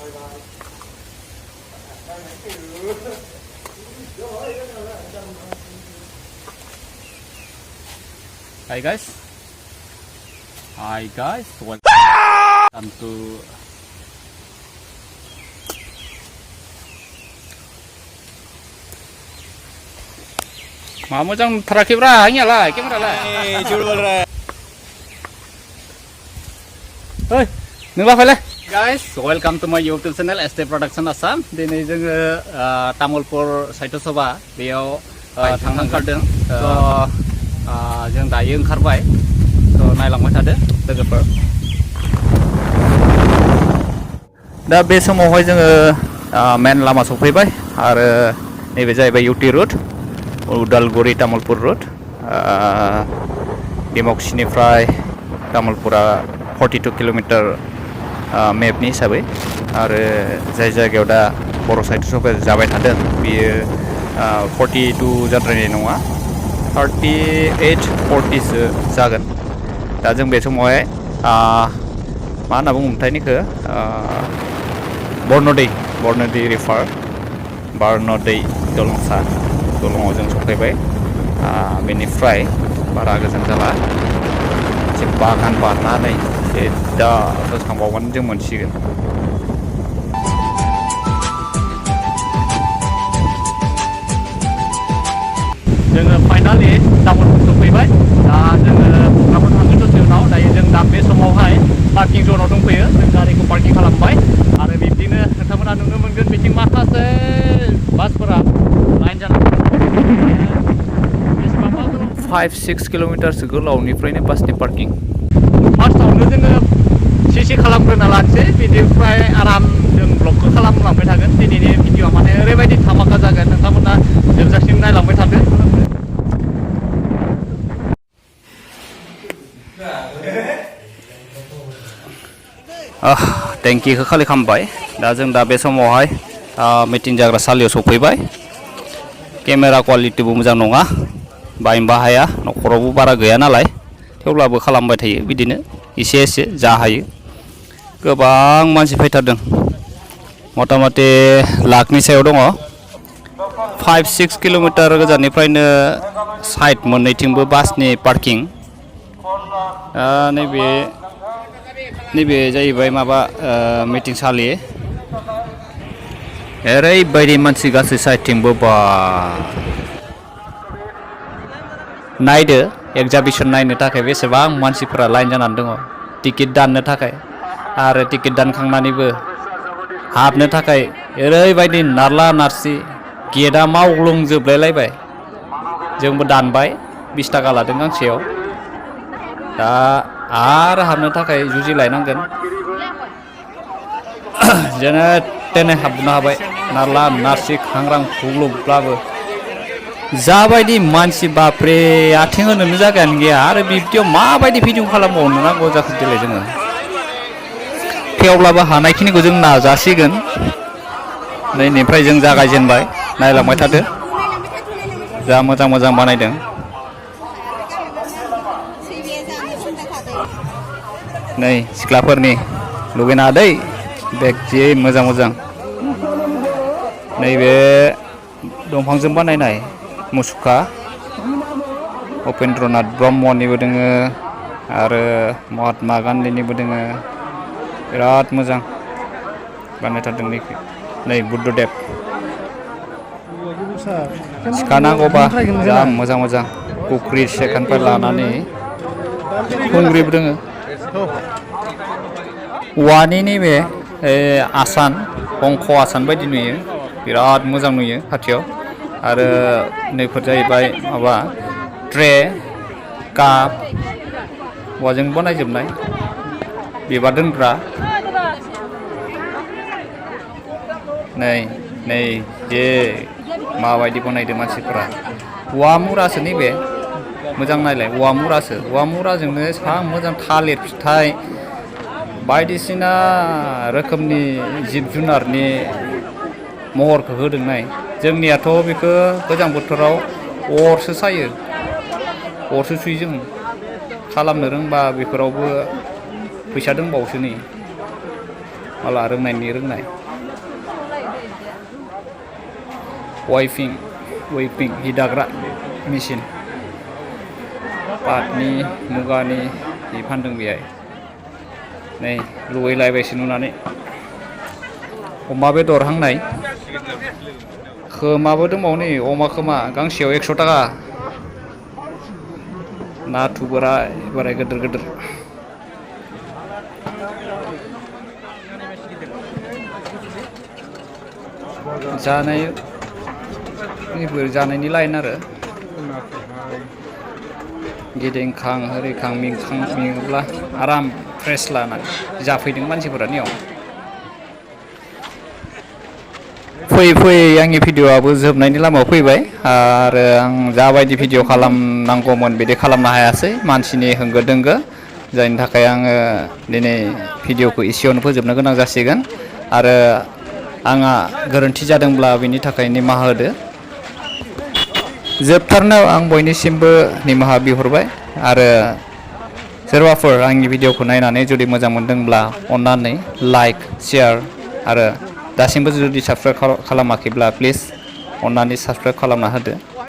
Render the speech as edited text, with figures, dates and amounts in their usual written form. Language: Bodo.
Hi guys. Hi guys. Welcome to Mau macam terakhir beranya lah, kamera lah. Coba lah. Hei, nunggu apa lah? Guys, welcome to my YouTube channel ST Production Assam. Dini जोङो तामुलपुर साइट सभा बेयाव थांनो ओंखारदों। जों दायो ओंखारबाय। नायलांबाय थादो लोगोफोर। दा बे समावहाय जोङो मेन लामा सफैबाय आरो नैबे जाहैबाय UT route Udalguri Tamulpur route डिमाकुसिनिफ्राय तामुलपुरा 42 किलोमीटर मेपनि हिसाबै आरो जाय जायगायाव दा बर' साइट सफा जाबाय थादों बियो 42 जाद्रायनाय नङा 38-40 सो जागोन दा जों बे समावहाय मा होनना बुङोमोनथाय निखौ बर्नदै रिभार बर्नदै दलंसा दलंआव जों सफैबाय बेनिफ्राय बारा गोजान जाला एसे बागान बारनानै दा थांबावगोन जों मोनसिगोन जोङो फाइनालि तामुलपुर सफैबाय दा जोङो प्रग्रामाव थांगोन दसे उनाव दायो जों दा बे समावहाय पार्किं जनाव दंफैयो जों गारिखौ पार्किं खालामबाय आरो बिब्दिनो नोंथांमोना नुनो मोनगोन बिथिं माखासे बासफोरा लाइन जानानै 5-6 किल'मिटारसो गोलावनिफ्रायनो बासनि पार्किं फार्स्टआवनो जोङो सिसि खालामग्रोना लानोसै बिनिफ्राय आराम जों ब्लगखौ खालामलांबाय थागोन दिनैनि भिडिअआ माने ओरैबायदि धामाका जागोन नोंथांमोना जोबजासिम नायलांबाय थादो टेंकिखौ खालि खालामबाय दा जों दा बे समावहाय मिटिं जाग्रा सालियाव सफैबाय केमेरा क्वालिटिबो मोजां नङा बायनोबो हाया न'खरावबो बारा गैया नालाय थेवब्लाबो खालामबाय थायो बिदिनो एसे एसे जा हायो गोबां मानसि फैथारदों मथा मथि लाखनि सायाव दङ 5-6 किल'मिटार गोजाननिफ्रायनो साइड मोननैथिंबो बासनि पार्किं नैबे जाहैबाय माबा मिटिं सालि ओरैबायदि मानसि गासै साइडथिंबो बा नायदो एग्जाबिसन नायनो थाखाय बेसेबां मानसिफोरा लाइन जानानै दङ टिकेट दाननो थाखाय आरो टिकेट दानखांनानैबो हाबनो थाखाय ओरैबायदि नारला नारसि गेटआ मावग्लुंजोबलायलायबाय जोंबो दानबाय 20 थाखा लादों गांसेयाव दा आरो हाबनो थाखाय जुजिलायनांगोन जेने तेने हाबनो हाबाय नारला नारसि खांग्रां खुग्लुबब्लाबो जाबायदि मानसि बाप्रे आथिं होनोनो जायगायानो गैया आरो बिब्दियाव माबायदि भिडिअ खालामबावनो नांगौ जाखो देलाय जोङो थेवब्लाबो हानायखिनिखौ जों नाजासिगोन नैनिफ्राय जों जागायजेनबाय नायलांबाय थादो जा मोजां मोजां बानायदों नै सिख्लाफोरनि लुगैना दै बेग जि मोजां मोजां नैबे दंफांजों बानायनाय मुसुखा उपेन्द्रनाथ ब्रह्मनिबो दोङो आरो महात्मा गान्धीनिबो दोङो बिराद मोजां बानायथारदों नै बुद्धदेब सिखानांगौबा जा मोजां मोजां कुक्रि सेखाननिफ्राय लानानै खुंग्रिबो दोङो औवानि नैबे आसान अंख आसान बायदि नुयो बिराद मोजां नुयो खाथियाव आरो नैफोर जाहैबाय माबा ट्रे काप औवाजों बानायजोबनाय बिबार दोनग्रा नै जे माबायदि बानायदों मानसिफोरा औवा मुरासो नैबे मोजां नायलाय औवा मुराजोंनो एसां मोजां थालिर फिथाइ बायदिसिना रोखोमनि जिब जुनारनि महरखौ होदों नाय जोंनियाथ' बेखौ गोजां बोथोराव अरसो सायो अरसो सुयो जों खालामनो रोंबा बेफोरावबो फैसा दंबावोसो नै माला रोंनायनि रोंनाय वाइपिं हि दाग्रा मेचिन पाटनि मुगानि हि फानदों बेहाय नै लुबैलायबायसो नुनानै अमा बेदर हांनाय खोमाबो दंबावो नै अमा खोमा गांसेयाव 100 थाखा नाथु बोराय गिदिर गिदिर जानायनि लाइन आरो गिदिंखां ओरैखां मेङोब्ला आराम फ्रेस लानानै जाफैदों मानसिफोरानियाव फैयै आंनि भिडिअ'आबो जोबनायनि लामायाव फैबाय आरो आं जाबायदि भिडिअ' खालामनांगौमोन बिदि खालामनो हायासै मानसिनि होंगो दोंगो जायनि थाखाय आङो दिनै भिडिअ'खौ एसेयावनो फोजोबनो गोनां जासिगोन आरो आंहा गोरोन्थि जादोंब्ला बिनि थाखाय निमाहा होदो जोबथारनायाव आं बयनिसिमबो निमाहा बिहरबाय आरो सोरबाफोर आंनि भिडिअ'खौ नायनानै जुदि मोजां मोनदोंब्ला अन्नानै लाइक शेयार आरो दासिमबो जुदि साबस्क्राइब खालामाखैब्ला प्लिज अन्नानै साबस्क्राइब खालामना होदो